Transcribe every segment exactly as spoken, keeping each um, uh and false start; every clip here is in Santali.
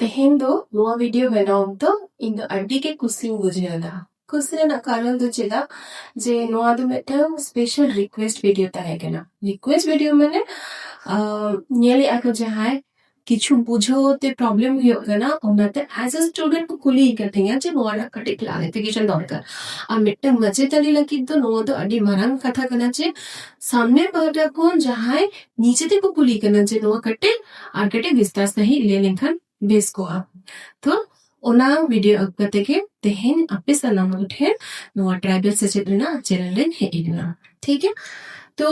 ᱛᱮᱦᱮᱧ ᱫᱚ ᱱᱚᱣᱟ ᱵᱷᱤᱰᱤᱭᱳ ᱵᱮᱱᱟᱣ ᱫᱚ ᱤᱧ ᱫᱚ ᱟᱹᱰᱤ ᱜᱮ ᱠᱩᱥᱤᱧ ᱵᱩᱡᱷᱟᱹᱣ ᱮᱫᱟ᱾ ᱠᱩᱥᱤ ᱨᱮᱱᱟᱜ ᱠᱟᱨᱚᱱ ᱫᱚ ᱪᱮᱫᱟᱜ, ᱡᱮ ᱱᱚᱣᱟ ᱫᱚ ᱢᱤᱫᱴᱟᱝ ᱥᱯᱮᱥᱟᱞ ᱨᱤᱠᱣᱮᱥᱴ ᱵᱷᱤᱰᱤᱭᱳ ᱛᱟᱦᱮᱸ ᱠᱟᱱᱟ᱾ ᱨᱤᱠᱣᱮᱥᱴ ᱵᱷᱤᱰᱤᱭᱳ ᱢᱟᱱᱮ ᱟᱸ, ᱧᱮᱞᱮᱫᱼᱟ ᱠᱚ ᱡᱟᱦᱟᱸᱭ ᱠᱤᱪᱷᱩ ᱵᱩᱡᱷᱟᱹᱣ ᱛᱮ ᱯᱨᱚᱵᱞᱮᱢ ᱦᱩᱭᱩᱜ ᱠᱟᱱᱟ, ᱚᱱᱟᱛᱮ ᱮᱡ ᱮ ᱥᱴᱩᱰᱮᱱᱴ ᱠᱚ ᱠᱩᱞᱤᱭᱮ ᱠᱟᱱ ᱛᱤᱧᱟ ᱡᱮ ᱱᱚᱣᱟ ᱨᱮᱱᱟᱜ ᱠᱟᱹᱴᱤᱡ ᱠᱞᱟᱨᱤᱯᱷᱤᱠᱮᱥᱚᱱ ᱫᱚᱨᱠᱟᱨ᱾ ᱟᱨ ᱢᱤᱫᱴᱟᱝ ᱢᱟᱪᱮᱛᱟᱹᱱᱤ ᱞᱟᱹᱜᱤᱫ ᱫᱚ ᱱᱚᱣᱟ ᱫᱚ ᱟᱹᱰᱤ ᱢᱟᱨᱟᱝ ᱠᱟᱛᱷᱟ ᱠᱟᱱᱟ ᱡᱮ ᱥᱟᱢᱱᱮ ᱯᱟᱦᱴᱟ ᱠᱷᱚᱱ ᱡᱟᱦᱟᱸᱭ ᱱᱤᱡᱮ ᱛᱮᱠᱚ ᱠᱩᱞᱤ ᱠᱟᱱᱟ ᱡᱮ ᱱᱚᱣᱟ ᱠᱟᱹᱴᱤᱡ ᱟᱨ ᱠᱟᱹᱴᱤᱡ ᱵᱤᱥᱛᱟᱨ ᱥᱟᱺᱦᱤᱡ ᱞᱟᱹᱭ ᱞᱮᱱᱠᱷᱟᱱ ᱵᱮᱥ ᱠᱚᱜᱼᱟ᱾ ᱛᱚ ᱚᱱᱟ ᱵᱷᱤᱰᱤᱭᱳ ᱟᱹᱜᱩ ᱠᱟᱛᱮ ᱜᱮ ᱛᱮᱦᱮᱧ ᱟᱯᱮ ᱥᱟᱱᱟᱢ ᱠᱚ ᱴᱷᱮᱱ ᱱᱚᱣᱟ ᱴᱨᱟᱭᱵᱟᱞ ᱥᱮᱪᱮᱫ ᱨᱮᱱᱟᱜ ᱪᱮᱱᱮᱞ ᱨᱮᱧ ᱦᱮᱡ ᱟᱠᱟᱱᱟ᱾ ᱴᱷᱤᱠ ᱜᱮᱭᱟ, ᱛᱚ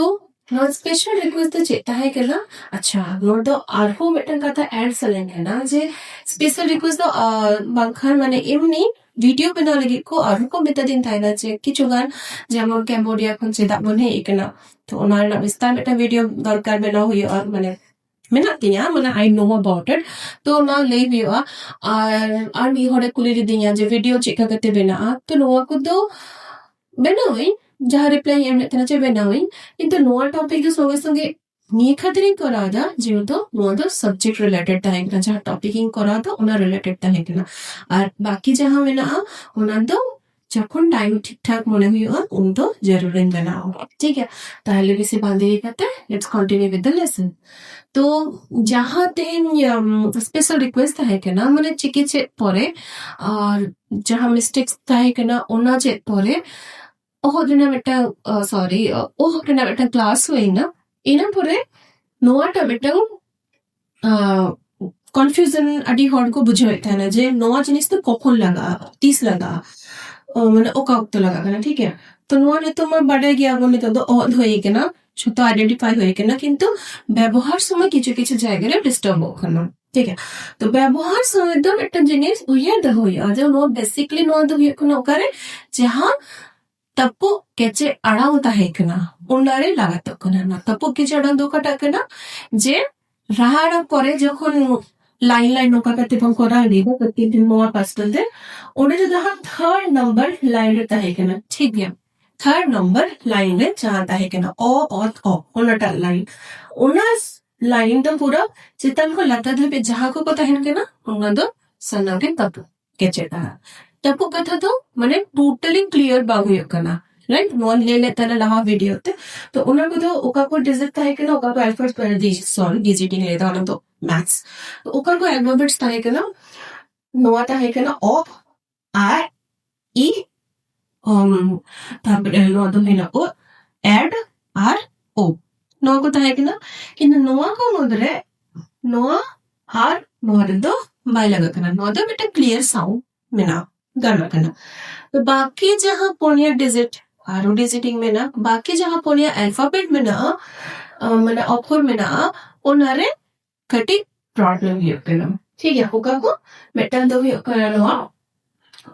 ᱱᱚᱣᱟ ᱥᱯᱮᱥᱟᱞ ᱨᱤᱠᱣᱮᱥᱴ ᱫᱚ ᱪᱮᱫ ᱛᱟᱦᱮᱸ ᱠᱟᱱᱟ? ᱟᱪᱪᱷᱟ, ᱱᱚᱣᱟ ᱫᱚ ᱟᱨᱦᱚᱸ ᱢᱤᱫᱴᱟᱝ ᱠᱟᱛᱷᱟ ᱮᱰ ᱥᱟᱱᱟᱧ ᱠᱟᱱᱟ ᱡᱮ ᱥᱯᱮᱥᱟᱞ ᱨᱤᱠᱣᱮᱥᱴ ᱫᱚ ᱟᱨ ᱵᱟᱝᱠᱷᱟᱱ ᱢᱟᱱᱮ ᱮᱢᱱᱤ ᱵᱷᱤᱰᱤᱭᱳ ᱵᱮᱱᱟᱣ ᱞᱟᱹᱜᱤᱫ ᱠᱚ ᱟᱨᱦᱚᱸ ᱠᱚ ᱢᱮᱛᱟ ᱫᱤᱧ ᱛᱟᱦᱮᱱᱟ ᱡᱮ ᱠᱤᱪᱷᱩ ᱜᱟᱱ, ᱡᱮᱢᱚᱱ ᱠᱮᱢᱵᱳᱰᱤᱭᱟ ᱠᱷᱚᱱ ᱪᱮᱫᱟᱜ ᱵᱚᱱ ᱦᱮᱡ ᱟᱠᱟᱱᱟ, ᱛᱚ ᱚᱱᱟ ᱨᱮᱱᱟᱜ ᱵᱤᱥᱛᱟᱨ ᱢᱤᱫᱴᱟᱝ ᱵᱷᱤᱰᱤᱭᱳ ᱫᱚᱨᱠᱟᱨ ᱵᱮᱱᱟᱣ ᱦᱩᱭᱩᱜᱼᱟ, ᱢᱟᱱᱮ ᱢᱮᱱᱟᱜ ᱛᱤᱧᱟ, ᱢᱟᱱᱮ I know about it, ᱛᱚ ᱚᱱᱟ ᱞᱟᱹᱭ ᱦᱩᱭᱩᱜᱼᱟ᱾ ᱟᱨ ᱟᱨ ᱢᱤᱫ ᱦᱚᱲᱮ ᱠᱩᱞᱤ ᱞᱤᱫᱤᱧᱟ ᱡᱮ ᱵᱷᱤᱰᱤᱭᱳ ᱪᱮᱫ ᱞᱮᱠᱟ ᱠᱟᱛᱮ ᱵᱮᱱᱟᱜᱼᱟ, ᱛᱚ ᱱᱚᱣᱟ ᱠᱚᱫᱚ ᱵᱮᱱᱟᱣ ᱟᱹᱧ, ᱡᱟᱦᱟᱸ ᱨᱤᱯᱞᱟᱭ ᱤᱧ ᱮᱢ ᱞᱮᱫ ᱛᱟᱦᱮᱱᱟ ᱡᱮ ᱵᱮᱱᱟᱣ ᱟᱹᱧ, ᱠᱤᱱᱛᱩ ᱱᱚᱣᱟ ᱴᱚᱯᱤᱠ ᱫᱚ ᱥᱚᱸᱜᱮ ᱥᱚᱸᱜᱮ ᱱᱤᱭᱟᱹ ᱠᱷᱟᱹᱛᱤᱨ ᱤᱧ ᱠᱚᱨᱟᱣ ᱮᱫᱟ, ᱡᱮᱦᱮᱛᱩ ᱱᱚᱣᱟ ᱫᱚ ᱥᱟᱵᱡᱮᱠᱴ ᱨᱤᱞᱮᱴᱮᱰ ᱛᱟᱦᱮᱸ ᱠᱟᱱᱟ, ᱡᱟᱦᱟᱸ ᱴᱚᱯᱤᱠ ᱤᱧ ᱠᱚᱨᱟᱣ ᱮᱫᱟ ᱚᱱᱟ ᱨᱤᱞᱮᱴᱮᱰ ᱛᱟᱦᱮᱸ ᱠᱟᱱᱟ᱾ ᱟᱨ ᱵᱟᱠᱤ ᱡᱟᱦᱟᱸ ᱢᱮᱱᱟᱜᱼᱟ ᱚᱱᱟ ᱫᱚ ᱡᱚᱠᱷᱚᱱ ᱴᱟᱭᱤᱢ ᱴᱷᱤᱠ ᱴᱷᱟᱠ ᱢᱚᱱᱮ ᱦᱩᱭᱩᱜᱼᱟ ᱩᱱ ᱫᱚ ᱡᱟᱹᱨᱩᱲᱤᱧ ᱵᱮᱱᱟᱣᱟ᱾ ᱴᱷᱤᱠ ᱜᱮᱭᱟ, ᱛᱟᱦᱞᱮ ᱵᱮᱥᱤ ᱵᱟᱝ ᱫᱮᱨᱤ ᱠᱟᱛᱮ let's continue with the lesson. ᱛᱚ ᱡᱟᱦᱟᱸ ᱛᱮᱦᱮᱧ ᱥᱯᱮᱥᱟᱞ ᱨᱤᱠᱣᱮᱥᱴ ᱛᱟᱦᱮᱸ ᱠᱟᱱᱟ, ᱢᱟᱱᱮ ᱪᱤᱠᱤ ᱪᱮᱫ ᱯᱚᱨᱮ ᱟᱨ ᱡᱟᱦᱟᱸ ᱢᱤᱥᱴᱮᱠᱥ ᱛᱟᱦᱮᱸ ᱠᱟᱱᱟ ᱚᱱᱟ ᱪᱮᱫ ᱯᱚᱨᱮ ᱚᱦᱚᱫ ᱨᱮᱱᱟᱜ ᱢᱤᱫᱴᱟᱝ, ᱥᱚᱨᱤ, ᱚᱦᱚᱫ ᱨᱮᱱᱟᱜ ᱢᱤᱫᱴᱟᱝ ᱠᱞᱟᱥ ᱦᱩᱭᱱᱟ᱾ ᱤᱱᱟᱹ ᱯᱚᱨᱮ ᱱᱚᱣᱟᱴᱟᱜ ᱢᱤᱫᱴᱟᱝ ᱠᱚᱱᱯᱷᱤᱭᱩᱡᱚᱱ ᱟᱹᱰᱤ ᱦᱚᱲ ᱠᱚ ᱵᱩᱡᱷᱟᱹᱣᱮᱫ ᱛᱟᱦᱮᱱᱟ ᱡᱮ ᱱᱚᱣᱟ ᱡᱤᱱᱤᱥ ᱫᱚ ᱠᱚᱠᱷᱚᱱ ᱞᱟᱜᱟᱜᱼᱟ, ᱛᱤᱥ ᱞᱟᱜᱟᱜᱼᱟ, ᱚ, ᱢᱟᱱᱮ ᱚᱠᱟ ᱚᱠᱛᱚ ᱞᱟᱜᱟᱜ ᱠᱟᱱᱟ᱾ ᱴᱷᱤᱠ ᱜᱮᱭᱟ, ᱛᱚ ᱱᱚᱣᱟ ᱱᱤᱛᱚᱜ ᱢᱟ ᱵᱟᱰᱟᱭ ᱜᱮᱭᱟᱵᱚᱱ, ᱱᱤᱛᱚᱜ ᱫᱚ ᱚᱦᱚᱫ ᱦᱩᱭ ᱠᱟᱱᱟ, ᱡᱷᱚᱛᱚ ᱟᱭᱰᱮᱱᱴᱤᱯᱷᱟᱭ ᱦᱩᱭ ᱠᱟᱱᱟ, ᱠᱤᱱᱛᱩ ᱵᱮᱵᱚᱦᱟᱨ ᱥᱚᱢᱚᱭ ᱠᱤᱪᱷᱩ ᱠᱤᱪᱷᱩ ᱡᱟᱭᱜᱟ ᱨᱮ ᱰᱤᱥᱴᱟᱨᱵᱚᱜ ᱠᱟᱱᱟ᱾ ᱴᱷᱤᱠ ᱜᱮᱭᱟ, ᱛᱚ ᱵᱮᱵᱚᱦᱟᱨ ᱥᱚᱢᱚᱭ ᱫᱚ ᱢᱤᱫᱴᱟᱝ ᱡᱤᱱᱤᱥ ᱩᱭᱦᱟᱹᱨ ᱫᱚᱦᱚ ᱦᱩᱭᱩᱜᱼᱟ ᱡᱮ ᱱᱚᱣᱟ ᱵᱮᱥᱤᱠᱞᱤ ᱱᱚᱣᱟ ᱫᱚ ᱦᱩᱭᱩᱜ ᱠᱟᱱᱟ ᱚᱠᱟᱨᱮ ᱡᱟᱦᱟᱸ ᱛᱟᱹᱯᱩᱜ ᱠᱮᱪᱮᱫ ᱟᱲᱟᱝ ᱛᱟᱦᱮᱸ ᱠᱟᱱᱟ, ᱚᱱᱟᱨᱮ ᱞᱟᱜᱟᱛᱚᱜ ᱠᱟᱱᱟ᱾ ᱚᱱᱟ ᱛᱟᱹᱯᱩᱜ ᱠᱮᱪᱮᱫ ᱟᱲᱟᱝ ᱫᱚ ᱚᱠᱟᱴᱟᱜ ᱠᱟᱱᱟ? ᱡᱮ ᱨᱟᱦᱟ ᱟᱲᱟᱝ ᱯᱚᱨᱮ ᱡᱚᱠᱷᱚᱱ ᱞᱟᱭᱤᱱ ᱞᱟᱭᱤᱱ ᱱᱚᱝᱠᱟ ᱠᱟᱛᱮ ᱵᱚᱱ ᱠᱚᱨᱟᱣ ᱞᱮᱫᱟ, ᱠᱟᱹᱴᱤᱡ ᱱᱚᱣᱟ ᱯᱟᱥᱴᱟᱞ ᱛᱮ, ᱚᱸᱰᱮ ᱫᱚ ᱡᱟᱦᱟᱸ ᱛᱷᱟᱨᱰ ᱱᱟᱢᱵᱟᱨ ᱞᱟᱭᱤᱱ ᱨᱮ ᱛᱟᱦᱮᱸ ᱠᱟᱱᱟ᱾ ᱴᱷᱤᱠ ᱜᱮᱭᱟ, ᱛᱷᱟᱨᱰ ᱱᱟᱢᱵᱟᱨ ᱞᱟᱭᱤᱱ ᱨᱮ ᱡᱟᱦᱟᱸ ᱛᱟᱦᱮᱸ ᱠᱟᱱᱟ ᱚ, ᱚᱛ, ᱚ, ᱚᱱᱟᱴᱟᱜ ᱞᱟᱭᱤᱱ, ᱚᱱᱟ ᱞᱟᱭᱤᱱ ᱫᱚ ᱯᱩᱨᱟᱹ ᱪᱮᱛᱟᱱ ᱠᱷᱚᱱ ᱞᱟᱛᱟᱨ ᱫᱷᱟᱹᱵᱤᱡ ᱡᱟᱦᱟᱸ ᱠᱚᱠᱚ ᱛᱟᱦᱮᱱ ᱠᱟᱱᱟ, ᱚᱱᱟ ᱫᱚ ᱥᱟᱱᱟᱢ ᱜᱮ ᱛᱟᱹᱯᱩᱜ ᱠᱮᱪᱮᱫ ᱟᱲᱟᱜ᱾ ᱛᱟᱹᱯᱩᱜ ᱠᱟᱛᱷᱟ ᱫᱚ ᱢᱟᱱᱮ totally clear ᱵᱟᱝ ᱦᱩᱭᱩᱜ ᱠᱟᱱᱟ, ᱨᱟᱭᱤᱴ? ᱱᱚᱣᱟ ᱞᱟᱹᱭ ᱞᱮᱫ ᱛᱟᱦᱮᱱᱟ ᱞᱟᱦᱟ ᱵᱷᱤᱰᱤᱭᱳ ᱛᱮ᱾ ᱛᱚ ᱚᱱᱟ ᱠᱚᱫᱚ ᱚᱠᱟ ᱠᱚ ᱰᱤᱡᱤᱴ ᱛᱟᱦᱮᱸ ᱠᱟᱱᱟ, ᱚᱠᱟ ᱠᱚ ᱟᱞᱯᱷᱟᱵᱮᱴ, ᱥᱚᱨᱤ, ᱰᱤᱡᱤᱴ ᱤᱧ ᱞᱟᱹᱭ ᱫᱟ, ᱚᱱᱟ ᱫᱚ ᱢᱮᱛᱷᱥ᱾ ᱛᱚ ᱚᱠᱟ ᱠᱚ ᱟᱞᱯᱷᱟᱵᱮᱴᱥ ᱛᱟᱦᱮᱸ ᱠᱟᱱᱟ? ᱱᱚᱣᱟ ᱛᱟᱦᱮᱸ ᱠᱟᱱᱟ ᱚ ᱟᱨ ᱤ, ᱚᱢ, ᱛᱟᱨᱯᱚᱨᱮ ᱱᱚᱣᱟ ᱫᱚ ᱦᱩᱭᱱᱟ ᱳ, ᱮᱰ ᱟᱨ ᱳ, ᱱᱚᱣᱟ ᱠᱚ ᱛᱟᱦᱮᱸ ᱠᱟᱱᱟ᱾ ᱠᱤᱱᱛᱩ ᱱᱚᱣᱟ ᱠᱚ ᱢᱩᱫᱽᱨᱮ ᱱᱚᱣᱟ ᱟᱨ ᱱᱚᱣᱟ ᱨᱮᱫᱚ ᱵᱟᱭ ᱞᱟᱜᱟᱜ ᱠᱟᱱᱟ, ᱱᱚᱣᱟ ᱫᱚ ᱢᱤᱫᱴᱮᱱ ᱠᱞᱤᱭᱟᱨ ᱥᱟᱣᱩᱱᱰ ᱢᱮᱱᱟᱜᱼᱟ, ᱜᱟᱱᱚᱜ ᱠᱟᱱᱟ᱾ ᱛᱚ ᱵᱟᱠᱤ ᱡᱟᱦᱟᱸ ᱯᱩᱱᱭᱟ ᱰᱤᱡᱤᱴ, ᱟᱨᱚ ᱰᱤᱡᱤᱴ ᱤᱧ ᱢᱮᱱᱟ, ᱵᱟᱠᱤ ᱡᱟᱦᱟᱸ ᱯᱩᱱᱭᱟ ᱟᱞᱯᱷᱟᱵᱮᱴ ᱢᱮᱱᱟᱜᱼᱟ, ᱟᱸ, ᱢᱟᱱᱮ ᱚᱠᱷᱚᱨ ᱢᱮᱱᱟᱜᱼᱟ, ᱚᱱᱟᱨᱮ ᱠᱟᱹᱴᱤᱡ ᱯᱨᱚᱵᱞᱮᱢ ᱦᱩᱭᱩᱜ ᱠᱟᱱᱟ᱾ ᱴᱷᱤᱠ ᱜᱮᱭᱟ, ᱚᱠᱟ ᱠᱚ? ᱢᱤᱫᱴᱟᱝ ᱫᱚ ᱦᱩᱭᱩᱜ ᱠᱟᱱᱟ ᱱᱚᱣᱟ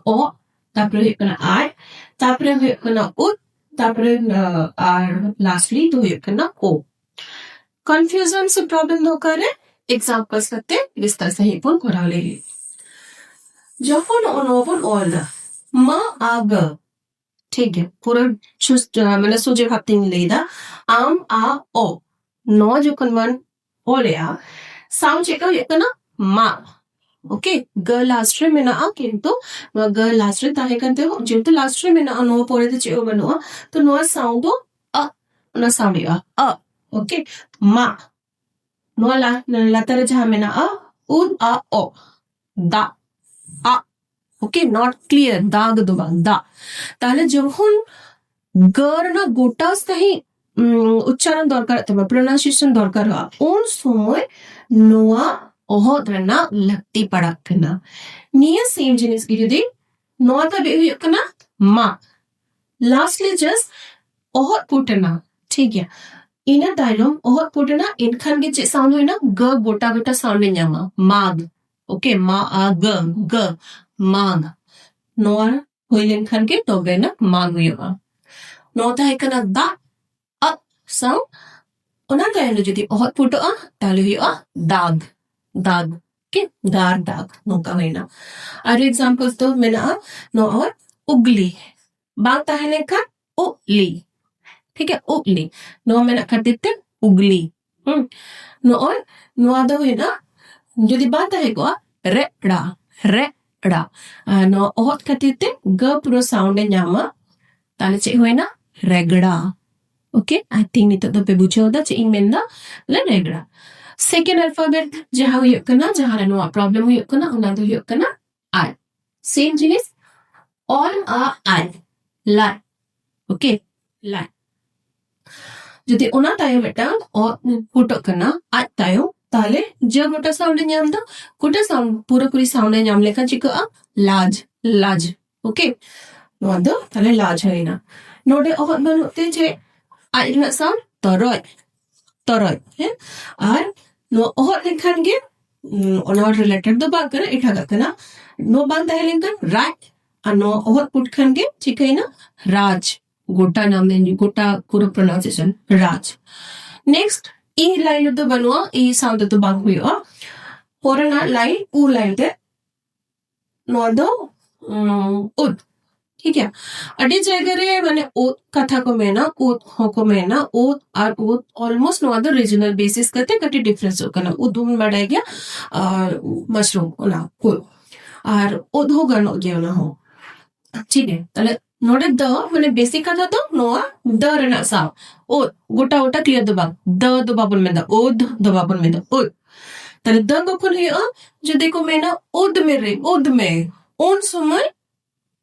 ᱚ, ᱛᱟᱨᱯᱚᱨᱮ ᱦᱩᱭᱩᱜ ᱠᱟᱱᱟ ᱟᱭ, ᱛᱟᱨᱯᱚᱨᱮ ᱦᱩᱭᱩᱜ ᱠᱟᱱᱟ ᱩᱫ, ᱛᱟᱨᱯᱚᱨᱮ, ᱟᱸ, ᱟᱨ ᱞᱟᱥᱴᱞᱤ ᱫᱚ ᱦᱩᱭᱩᱜ ᱠᱟᱱᱟ ᱳ᱾ ᱠᱚᱱᱯᱷᱤᱭᱩᱡᱚᱱ ᱥᱮ ᱯᱨᱚᱵᱞᱮᱢ ᱫᱚ ᱚᱠᱟᱨᱮ? ᱮᱠᱥᱟᱢᱯᱞᱥ ᱠᱟᱛᱮ ᱵᱤᱥᱛᱟᱨ ᱥᱟᱺᱦᱤᱡ ᱵᱚᱱ ᱠᱚᱨᱟᱣ ᱞᱮᱜᱮ᱾ ᱡᱚᱠᱷᱚᱱ ᱱᱚᱜᱼᱚ ᱱᱚᱣᱟ ᱵᱚᱱ ᱚᱞ ᱫᱟ, ᱢᱟ ᱟ ᱜᱟ, ᱴᱷᱤᱠ ᱜᱮᱭᱟ, ᱯᱩᱨᱟᱹ ᱪᱩᱥ-, ᱢᱟᱱᱮ ᱥᱚᱡᱷᱮ ᱵᱷᱟᱵ ᱛᱤᱧ ᱞᱟᱹᱭ ᱫᱟ, ᱟᱢ ᱟ ᱚ, ᱱᱚᱣᱟ ᱡᱚᱠᱷᱚᱱ ᱵᱚᱱ ᱚᱞᱮᱜᱼᱟ, ᱥᱟᱣᱩᱱᱰ ᱪᱮᱫ ᱞᱮᱠᱟ ᱦᱩᱭᱩᱜ ᱠᱟᱱᱟ? ᱢᱟ᱾ ᱳᱠᱮ, ᱜ ᱞᱟᱥᱴ ᱨᱮ ᱢᱮᱱᱟᱜᱼᱟ, ᱠᱤᱱᱛᱩ ᱱᱚᱣᱟ ᱜ ᱞᱟᱥᱴ ᱨᱮ ᱛᱟᱦᱮᱸ ᱠᱟᱱ ᱛᱮ, ᱡᱮᱦᱮᱛᱩ ᱞᱟᱥᱴ ᱨᱮ ᱢᱮᱱᱟᱜᱼᱟ, ᱱᱚᱣᱟ ᱯᱚᱨᱮ ᱫᱚ ᱪᱮᱫ ᱦᱚᱸ ᱵᱟᱹᱱᱩᱜᱼᱟ, ᱛᱚ ᱱᱚᱣᱟ ᱥᱟᱣᱩᱱᱰ ᱫᱚ ᱟ, ᱚᱱᱟ ᱥᱟᱣᱩᱱᱰ ᱦᱩᱭᱩᱜᱼᱟ, ᱟ᱾ ᱳᱠᱮ, ᱢᱟ, ᱱᱚᱣᱟ ᱞᱟ-, ᱞᱟᱛᱟᱨ ᱨᱮ ᱡᱟᱦᱟᱸ ᱢᱮᱱᱟᱜᱼᱟ, ᱩᱫ ᱟ ᱚ, ᱫᱟᱜ, ᱟ᱾ ᱳᱠᱮ, ᱱᱚᱴ ᱠᱞᱤᱭᱟᱨ, ᱫᱟᱜ ᱫᱚ ᱵᱟᱝ, ᱫᱟᱜ᱾ ᱛᱟᱦᱞᱮ ᱡᱚᱠᱷᱚᱱ ᱜ ᱨᱮᱱᱟᱜ ᱜᱚᱴᱟ ᱥᱟᱺᱦᱤᱡ, ᱩᱢ, ᱩᱪᱪᱟᱨᱚᱱ ᱫᱚᱨᱠᱟᱨᱚᱜ ᱛᱟᱢᱟ, ᱯᱨᱚᱱᱟᱣᱱᱥᱤᱭᱮᱥᱚᱱ ᱫᱚᱨᱠᱟᱨᱚᱜᱼᱟ, ᱩᱱ ᱥᱚᱢᱚᱭ ᱱᱚᱣᱟ ᱚᱦᱚᱫ ᱨᱮᱱᱟᱜ ᱞᱟᱹᱠᱛᱤ ᱯᱟᱲᱟᱜ ᱠᱟᱱᱟ᱾ ᱱᱤᱭᱟᱹ ᱥᱮᱢ ᱡᱤᱱᱤᱥ ᱜᱮ ᱡᱩᱫᱤ ᱱᱚᱣᱟ ᱫᱷᱟᱹᱵᱤᱡ ᱦᱩᱭᱩᱜ ᱠᱟᱱᱟ ᱢᱟ, ᱞᱟᱥᱴᱞᱤ ᱡᱟᱥᱴ ᱚᱦᱚᱫ ᱯᱩᱴᱟᱹᱱᱟ, ᱴᱷᱤᱠ ᱜᱮᱭᱟ, ᱤᱱᱟᱹ ᱛᱟᱭᱱᱚᱢ ᱚᱦᱚᱫ ᱯᱩᱴᱟᱹᱱᱟ, ᱮᱱᱠᱷᱟᱱ ᱜᱮ ᱪᱮᱫ ᱥᱟᱣᱩᱱᱰ ᱦᱩᱭᱱᱟ? ᱜ ᱜᱚᱴᱟ ᱜᱚᱴᱟ ᱥᱟᱣᱩᱱᱰ ᱮ ᱧᱟᱢᱟ, ᱢᱟᱜᱽ᱾ ᱳᱠᱮ, ᱢᱟ ᱟ ᱜ, ᱜ, ᱢᱟᱜᱽ᱾ ᱱᱚᱣᱟ ᱦᱩᱭ ᱞᱮᱱᱠᱷᱟᱱ ᱜᱮ ᱛᱚᱵᱮᱱᱟ ᱢᱟᱜᱽ ᱦᱩᱭᱩᱜᱼᱟ᱾ ᱱᱚᱣᱟ ᱛᱟᱦᱮᱸ ᱠᱟᱱᱟ ᱫᱟᱜ, ᱟᱜ ᱥᱟᱶ, ᱚᱱᱟ ᱛᱟᱭᱚᱢ ᱨᱮ ᱡᱩᱫᱤ ᱚᱦᱚᱫ ᱯᱷᱩᱴᱟᱹᱜᱼᱟ, ᱛᱟᱦᱞᱮ ᱦᱩᱭᱩᱜᱼᱟ ᱫᱟᱜᱽ, ᱫᱟᱜᱽ, ᱠᱤ ᱜᱟᱨ ᱫᱟᱜᱽ, ᱱᱚᱝᱠᱟ ᱦᱩᱭᱱᱟ᱾ ᱟᱨ ᱮᱠᱥᱟᱢᱯᱞᱥ ᱫᱚ ᱢᱮᱱᱟᱜᱼᱟ ᱱᱚᱜᱼᱚᱭ ᱩᱜᱽᱞᱤ, ᱵᱟᱝ ᱛᱟᱦᱮᱸ ᱞᱮᱱᱠᱷᱟᱱ ᱩᱜᱽᱞᱤ, ᱴᱷᱤᱠ ᱜᱮᱭᱟ, ᱩᱜᱽᱞᱤ, ᱱᱚᱣᱟ ᱢᱮᱱᱟᱜ ᱠᱷᱟᱹᱛᱤᱨ ᱛᱮ ᱩᱜᱽᱞᱤ᱾ ᱱᱚᱜᱼᱚᱭ ᱱᱚᱣᱟ ᱫᱚ ᱦᱩᱭᱱᱟ, ᱡᱩᱫᱤ ᱵᱟᱝ ᱛᱟᱦᱮᱸ ᱠᱚᱜᱼᱟ, ᱨᱮᱜᱽᱲᱟ, ᱨᱮᱜᱽᱲᱟ᱾ ᱟᱨ ᱱᱚᱣᱟ ᱚᱦᱚᱫ ᱠᱷᱟᱹᱛᱤᱨ ᱛᱮ ᱜᱟᱹ ᱯᱩᱨᱟᱹ ᱥᱟᱣᱩᱱᱰ ᱮ ᱧᱟᱢᱟ᱾ ᱛᱟᱦᱞᱮ ᱪᱮᱫ ᱦᱩᱭᱱᱟ? ᱨᱮᱜᱽᱲᱟ᱾ ᱳᱠᱮ, ᱟᱭ ᱛᱷᱤᱝᱠ ᱱᱤᱛᱚᱜ ᱫᱚ ᱯᱮ ᱵᱩᱡᱷᱟᱹᱣ ᱫᱟ ᱪᱮᱫ ᱤᱧ ᱢᱮᱱᱫᱟ᱾ ᱞᱮ ᱨᱮᱜᱽᱲᱟ᱾ ᱥᱮᱠᱮᱱᱰ ᱟᱞᱯᱷᱟᱵᱮᱴ ᱡᱟᱦᱟᱸ ᱦᱩᱭᱩᱜ ᱠᱟᱱᱟ, ᱡᱟᱦᱟᱸ ᱨᱮ ᱱᱚᱣᱟ ᱯᱨᱚᱵᱞᱮᱢ ᱦᱩᱭᱩᱜ ᱠᱟᱱᱟ, ᱚᱱᱟ ᱫᱚ ᱦᱩᱭᱩᱜ ᱠᱟᱱᱟ ᱟᱭ᱾ ᱥᱮᱢ ᱡᱤᱱᱤᱥ, ᱚᱞ ᱟ ᱟᱭ, ᱞᱟᱭ᱾ ᱳᱠᱮ, ᱞᱟᱭ᱾ ᱡᱩᱫᱤ ᱚᱱᱟ ᱛᱟᱭᱚᱢ ᱢᱤᱫᱴᱟᱝ ᱚ ᱯᱷᱩᱴᱚᱜ ᱠᱟᱱᱟ ᱟᱡ ᱛᱟᱭᱚᱢ, ᱛᱟᱦᱞᱮ ᱡᱮ ᱜᱚᱴᱟ ᱥᱟᱣᱩᱱᱰ ᱮ ᱧᱟᱢ ᱫᱟ, ᱜᱚᱴᱟ ᱥᱟᱣᱩᱱᱰ ᱯᱩᱨᱟᱹᱯᱩᱨᱤ ᱥᱟᱣᱩᱱᱰ ᱮ ᱧᱟᱢ ᱞᱮᱠᱷᱟᱱ ᱪᱤᱠᱟᱹᱜᱼᱟ? ᱞᱟᱡᱽ, ᱞᱟᱡᱽ᱾ ᱳᱠᱮ, ᱱᱚᱣᱟ ᱫᱚ ᱛᱟᱦᱞᱮ ᱞᱟᱡᱽ ᱦᱩᱭᱱᱟ᱾ ᱱᱚᱰᱮ ᱚᱦᱚᱫ ᱵᱟᱹᱱᱩᱜ ᱛᱮ ᱪᱮᱫ ᱟᱡ ᱨᱮᱱᱟᱜ ᱥᱟᱣᱩᱱᱰ? ᱛᱚᱨᱚᱡ, ᱛᱚᱨᱚᱡ᱾ ᱦᱮᱸ, ᱟᱨ ᱱᱚᱣᱟ ᱚᱦᱚᱫ ᱞᱮᱠᱷᱟᱱ ᱜᱮ, ᱩᱸ, ᱚᱱᱟ ᱨᱤᱞᱮᱴᱮᱰ ᱫᱚ ᱵᱟᱝ ᱠᱟᱱᱟ, ᱮᱴᱟᱜᱟᱜ ᱠᱟᱱᱟ᱾ ᱱᱚᱣᱟ ᱵᱟᱝ ᱛᱟᱦᱮᱸ ᱞᱮᱱᱠᱷᱟᱱ ᱨᱟᱡᱽ, ᱟᱨ ᱱᱚᱣᱟ ᱚᱦᱚᱫ ᱯᱩᱴ ᱠᱷᱟᱱ ᱜᱮ ᱪᱤᱠᱟᱹᱭᱮᱱᱟ? ᱨᱟᱡᱽ᱾ ᱜᱚᱴᱟ ᱱᱟᱢ, ᱜᱚᱴᱟ ᱯᱩᱨᱟᱹ ᱯᱨᱚᱱᱟᱣᱱᱥᱤᱭᱮᱥᱚᱱ ᱨᱟᱡᱽ᱾ ᱱᱮᱠᱥᱴ ᱤ ᱞᱟᱭᱤᱱ ᱨᱮᱫᱚ ᱵᱟᱹᱱᱩᱜᱼᱟ, ᱤ ᱥᱟᱣᱩᱱᱰ ᱫᱚ ᱵᱟᱝ ᱦᱩᱭᱩᱜᱼᱟ᱾ ᱯᱚᱨᱮᱱᱟᱜ ᱞᱟᱭᱤᱱ ᱩ ᱞᱟᱭᱤᱱ ᱨᱮ ᱱᱚᱣᱟ ᱫᱚ, ᱩᱸ, ᱩᱫ᱾ ᱴᱷᱤᱠ ᱜᱮᱭᱟ, ᱟᱹᱰᱤ ᱡᱟᱭᱜᱟ ᱨᱮ ᱢᱟᱱᱮ ᱩᱫ ᱠᱟᱛᱷᱟ ᱠᱚ ᱢᱮᱱᱟ, ᱩᱫ ᱦᱚᱸᱠᱚ ᱢᱮᱱᱟ, ᱩᱫ ᱟᱨ ᱩᱫ ᱚᱞᱢᱳᱥᱴ ᱱᱚᱣᱟ ᱫᱚ ᱨᱤᱡᱱᱟᱞ ᱵᱮᱥᱤᱥ ᱠᱟᱛᱮ ᱠᱟᱹᱴᱤᱡ ᱰᱤᱯᱷᱟᱨᱮᱱᱥᱚᱜ ᱠᱟᱱᱟ᱾ ᱩᱫ ᱵᱚᱱ ᱵᱟᱰᱟᱭ ᱜᱮᱭᱟ, ᱟᱨ ᱢᱟᱥᱨᱩᱢ ᱚᱱᱟ ᱩᱫ, ᱟᱨ ᱩᱫ ᱦᱚᱸ ᱜᱟᱱᱚᱜ ᱜᱮᱭᱟ ᱚᱱᱟ ᱦᱚᱸ᱾ ᱴᱷᱤᱠ ᱜᱮᱭᱟ, ᱛᱟᱦᱞᱮ ᱱᱚᱰᱮ ᱫᱚ ᱢᱟᱱᱮ ᱵᱮᱥᱤ ᱠᱟᱛᱷᱟ ᱫᱚ ᱱᱚᱣᱟ ᱫᱚ ᱨᱮᱱᱟᱜ ᱥᱟᱶ ᱩᱫ ᱜᱚᱴᱟ ᱜᱚᱴᱟ ᱠᱞᱤᱭᱟᱨ ᱫᱚ ᱵᱟᱝ, ᱫᱚ ᱫᱚ ᱵᱟᱵᱚᱱ ᱢᱮᱱᱫᱟ, ᱩᱫ ᱫᱚ ᱵᱟᱵᱚᱱ ᱢᱮᱱᱫᱟ, ᱩᱫ᱾ ᱛᱟᱦᱞᱮ ᱫᱚ ᱠᱚᱠᱷᱚᱱ ᱦᱩᱭᱩᱜᱼᱟ? ᱡᱩᱫᱤ ᱠᱚ ᱢᱮᱱᱟ ᱩᱫ ᱢᱮ ᱨᱮ, ᱩᱫ ᱢᱮ, ᱩᱱ ᱥᱚᱢᱚᱭ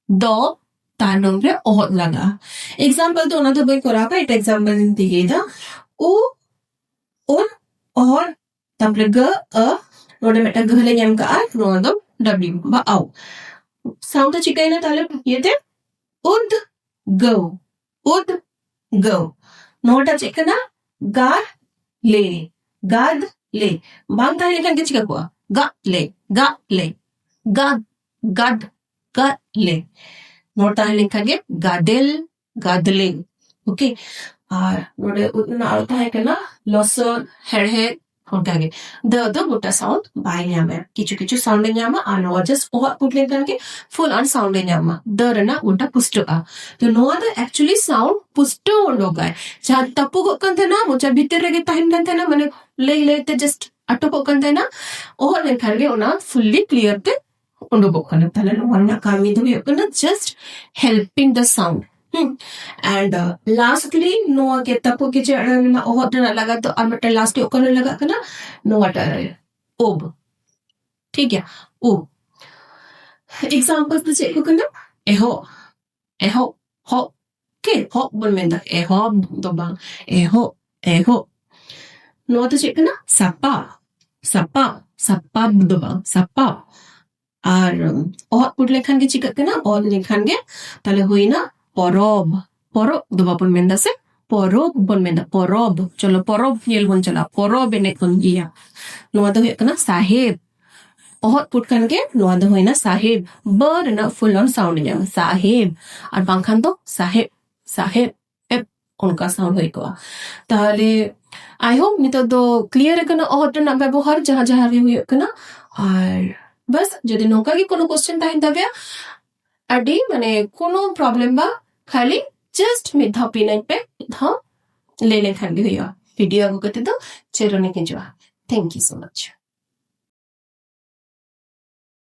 ᱫᱚ ᱛᱟᱭᱱᱚᱢ ᱨᱮ ᱚᱦᱚᱫ ᱞᱟᱜᱟᱜᱼᱟ᱾ ᱮᱠᱥᱟᱢᱯᱚᱞ ᱫᱚ ᱚᱱᱟ ᱫᱚ ᱵᱟᱹᱧ ᱠᱚᱨᱟᱣ ᱠᱟᱜᱼᱟ, ᱮᱴᱟᱜ ᱮᱠᱥᱟᱢᱯᱚᱞ ᱤᱧ ᱛᱤᱭᱟᱹᱭ ᱫᱟ᱾ ᱩ, ᱩᱱ, ᱚᱦᱚᱫ, ᱛᱟᱨᱯᱚᱨᱮ ᱜᱟᱹ, ᱟ, ᱱᱚᱰᱮ ᱢᱤᱫᱴᱟᱝ ᱜᱟᱹ ᱞᱮ ᱧᱟᱢ ᱠᱟᱜᱼᱟ, ᱱᱚᱣᱟ ᱫᱚ ᱰᱟᱵᱞᱤᱭᱩ ᱵᱟ ᱟᱣ᱾ ᱥᱟᱣᱩᱱᱰ ᱫᱚ ᱪᱤᱠᱟᱹᱭᱮᱱᱟ ᱛᱟᱦᱞᱮ ᱤᱭᱟᱹᱛᱮ? ᱩᱫ ᱜᱟᱹᱣ, ᱩᱫ ᱜᱟᱹᱣ᱾ ᱱᱚᱣᱟᱴᱟᱜ ᱪᱮᱫ ᱠᱟᱱᱟ? ᱜᱟ ᱞᱮ, ᱜᱟᱫ ᱞᱮ᱾ ᱵᱟᱝ ᱛᱟᱦᱮᱸ ᱞᱮᱱᱠᱷᱟᱱ ᱜᱮ ᱪᱤᱠᱟ ᱠᱚᱜᱼᱟ? ᱜᱟᱜ ᱞᱮ, ᱜᱟᱜ ᱞᱮ, ᱜᱟᱫ, ᱜᱟᱫ, ᱜᱟᱫ ᱞᱮ᱾ ᱱᱚᱣᱟ ᱛᱟᱦᱮᱸ ᱞᱮᱱᱠᱷᱟᱱ ᱜᱮ ᱜᱟᱫᱮᱞ, ᱜᱟᱫᱞᱮ᱾ ᱳᱠᱮ, ᱟᱨ ᱱᱚᱰᱮ ᱩᱫ ᱨᱮᱱᱟᱜ ᱟᱨᱚ ᱛᱟᱦᱮᱸ ᱠᱟᱱᱟ ᱞᱚᱥᱚᱫ, ᱦᱮᱲᱦᱮᱫ, ᱚᱱᱠᱟᱜᱮ ᱫᱚ ᱫᱚ ᱜᱚᱴᱟ ᱥᱟᱣᱩᱱᱰ ᱵᱟᱭ ᱧᱟᱢᱟ, ᱠᱤᱪᱷᱩ ᱠᱤᱪᱷᱩ ᱥᱟᱣᱩᱱᱰ ᱮ ᱧᱟᱢᱟ, ᱟᱨ ᱱᱚᱣᱟ ᱡᱟᱥᱴ ᱚᱦᱚᱫ ᱯᱩᱴ ᱞᱮᱱᱠᱷᱟᱱ ᱜᱮ ᱯᱷᱩᱞ ᱟᱱ ᱥᱟᱣᱩᱱᱰ ᱮ ᱧᱟᱢᱟ, ᱫᱚ ᱨᱮᱱᱟᱜ ᱜᱚᱴᱟ ᱯᱩᱥᱴᱟᱹᱜᱼᱟ᱾ ᱛᱚ ᱱᱚᱣᱟ ᱫᱚ ᱮᱠᱪᱩᱭᱮᱞᱤ ᱥᱟᱣᱩᱱᱰ ᱯᱩᱥᱴᱟᱹᱣ ᱩᱰᱩᱠᱟᱭ᱾ ᱡᱟᱦᱟᱸ ᱛᱟᱹᱯᱩᱜᱚᱜ ᱠᱟᱱ ᱛᱟᱦᱮᱱᱟ, ᱢᱚᱪᱟ ᱵᱷᱤᱛᱤᱨ ᱨᱮᱜᱮ ᱛᱟᱦᱮᱱ ᱠᱟᱱ ᱛᱟᱦᱮᱱᱟ, ᱢᱟᱱᱮ ᱞᱟᱹᱭ ᱞᱟᱹᱭ ᱛᱮ ᱡᱟᱥᱴ ᱟᱴᱚᱠᱚᱜ ᱠᱟᱱ ᱛᱟᱦᱮᱱᱟ, ᱚᱦᱚᱫ ᱞᱮᱱᱠᱷᱟᱱ ᱜᱮ ᱚᱱᱟ ᱯᱷᱩᱞᱞᱤ ᱠᱞᱤᱭᱟᱨ ᱛᱮ ᱩᱰᱩᱠᱚᱜ ᱠᱟᱱᱟ᱾ ᱛᱟᱦᱞᱮ ᱱᱚᱣᱟ ᱨᱮᱱᱟᱜ ᱠᱟᱹᱢᱤ ᱫᱚ ᱦᱩᱭᱩᱜ ᱠᱟᱱᱟ ᱡᱟᱥᱴ ᱦᱮᱞᱯᱤᱝ ᱫᱟ ᱥᱟᱣᱩᱱᱰ᱾ ᱦᱩᱸ᱾ ᱮᱱᱰ ᱞᱟᱥᱴᱞᱤ ᱱᱚᱣᱟ ᱜᱮ ᱛᱟᱹᱯᱩᱜ ᱠᱮᱪᱮᱫ ᱨᱮᱱᱟᱜ ᱚᱦᱚᱫ ᱨᱮᱱᱟᱜ ᱞᱟᱜᱟᱫ ᱫᱚ ᱟᱨ ᱢᱤᱫᱴᱮᱱ ᱞᱟᱥᱴ ᱚᱠᱟᱨᱮ ᱞᱟᱜᱟᱜ ᱠᱟᱱᱟ? ᱱᱚᱣᱟᱴᱟᱜ ᱨᱮ, ᱩᱵ᱾ ᱴᱷᱤᱠ ᱜᱮᱭᱟ, ᱩᱵ᱾ ᱮᱠᱥᱟᱢᱯᱚᱞ ᱫᱚ ᱪᱮᱫ ᱠᱚ ᱠᱟᱱᱟ? ᱮᱦᱚᱵ, ᱮᱦᱚᱵ, ᱦᱚᱵ᱾ ᱠᱮ ᱦᱚᱵ ᱵᱚᱱ ᱢᱮᱱᱫᱟ, ᱮᱦᱚᱵ ᱫᱚ ᱵᱟᱝ, ᱮᱦᱚᱵ, ᱮᱦᱚᱵ᱾ ᱱᱚᱣᱟ ᱫᱚ ᱪᱮᱫ ᱠᱟᱱᱟ? ᱥᱟᱯᱟ, ᱥᱟᱯᱟ, ᱥᱟᱯᱟ ᱫᱚ ᱵᱟᱝ, ᱥᱟᱯᱟ᱾ ᱟᱨ ᱚᱦᱚᱫ ᱯᱩᱴ ᱞᱮᱠᱷᱟᱱ ᱜᱮ ᱪᱤᱠᱟᱹᱜ ᱠᱟᱱᱟ? ᱚᱦᱚᱫ ᱞᱮᱠᱷᱟᱱ ᱜᱮ ᱛᱟᱦᱞᱮ ᱦᱩᱭᱱᱟ ᱯᱚᱨᱚᱵᱽ᱾ ᱯᱚᱨᱚᱵᱽ ᱫᱚ ᱵᱟᱵᱚᱱ ᱢᱮᱱᱫᱟ ᱥᱮ, ᱯᱚᱨᱚᱵᱽ ᱵᱚᱱ ᱢᱮᱱᱫᱟ, ᱯᱚᱨᱚᱵᱽ᱾ ᱪᱚᱞᱚ ᱯᱚᱨᱚᱵᱽ ᱧᱮᱞ ᱵᱚᱱ ᱪᱟᱞᱟᱜᱼᱟ, ᱯᱚᱨᱚᱵᱽ ᱮᱱᱮᱡ ᱵᱚᱱ ᱤᱭᱟᱹᱭᱟ᱾ ᱱᱚᱣᱟ ᱫᱚ ᱦᱩᱭᱩᱜ ᱠᱟᱱᱟ ᱥᱟᱦᱮᱵᱽ᱾ ᱚᱦᱚᱫ ᱯᱩᱴ ᱠᱷᱟᱱ ᱜᱮ ᱱᱚᱣᱟ ᱫᱚ ᱦᱩᱭᱱᱟ ᱥᱟᱦᱮᱵᱽ᱾ ᱵᱟᱹ ᱨᱮᱱᱟᱜ ᱯᱷᱩᱞ ᱚᱱ ᱥᱟᱣᱩᱱᱰ ᱧᱟᱢᱟ, ᱥᱟᱦᱮᱵᱽ᱾ ᱟᱨ ᱵᱟᱝᱠᱷᱟᱱ ᱫᱚ ᱥᱟᱦᱮᱵᱽ, ᱥᱟᱦᱮᱵᱽ, ᱮᱵᱽ, ᱚᱱᱠᱟ ᱥᱟᱣᱩᱱᱰ ᱦᱩᱭ ᱠᱚᱜᱼᱟ᱾ ᱛᱟᱦᱞᱮ ᱟᱭ ᱦᱳᱯ ᱱᱤᱛᱚᱜ ᱫᱚ ᱠᱞᱤᱭᱟᱨ ᱟᱠᱟᱱᱟ ᱚᱦᱚᱫ ᱨᱮᱱᱟᱜ ᱵᱮᱵᱚᱦᱟᱨ ᱡᱟᱦᱟᱸ ᱡᱟᱦᱟᱸ ᱨᱮ ᱦᱩᱭᱩᱜ ᱠᱟᱱᱟ᱾ ᱟᱨ ᱵᱟᱥ, ᱡᱩᱫᱤ ᱱᱚᱝᱠᱟ ᱜᱮ ᱠᱳᱱᱳ ᱠᱚᱥᱪᱮᱱ ᱛᱟᱦᱮᱱ ᱛᱟᱯᱮᱭᱟ, ᱟᱹᱰᱤ ᱢᱟᱱᱮ ᱠᱳᱱᱳ ᱯᱨᱚᱵᱞᱮᱢ ᱵᱟᱝ, ᱠᱷᱟᱹᱞᱤ ᱡᱟᱥᱴ ᱢᱤᱫ ᱫᱷᱟᱣ ᱯᱤᱱ ᱟᱹᱧ ᱯᱮ, ᱢᱤᱫ ᱫᱷᱟᱣ ᱞᱟᱹᱭ ᱞᱮᱱᱠᱷᱟᱱ ᱜᱮ ᱦᱩᱭᱩᱜᱼᱟ᱾ ᱵᱷᱤᱰᱤᱭᱳ ᱟᱹᱜᱩ ᱠᱟᱛᱮ ᱫᱚ ᱪᱮᱫ ᱦᱚᱸ ᱦᱤᱡᱩᱜᱼᱟ᱾ Thank you so much.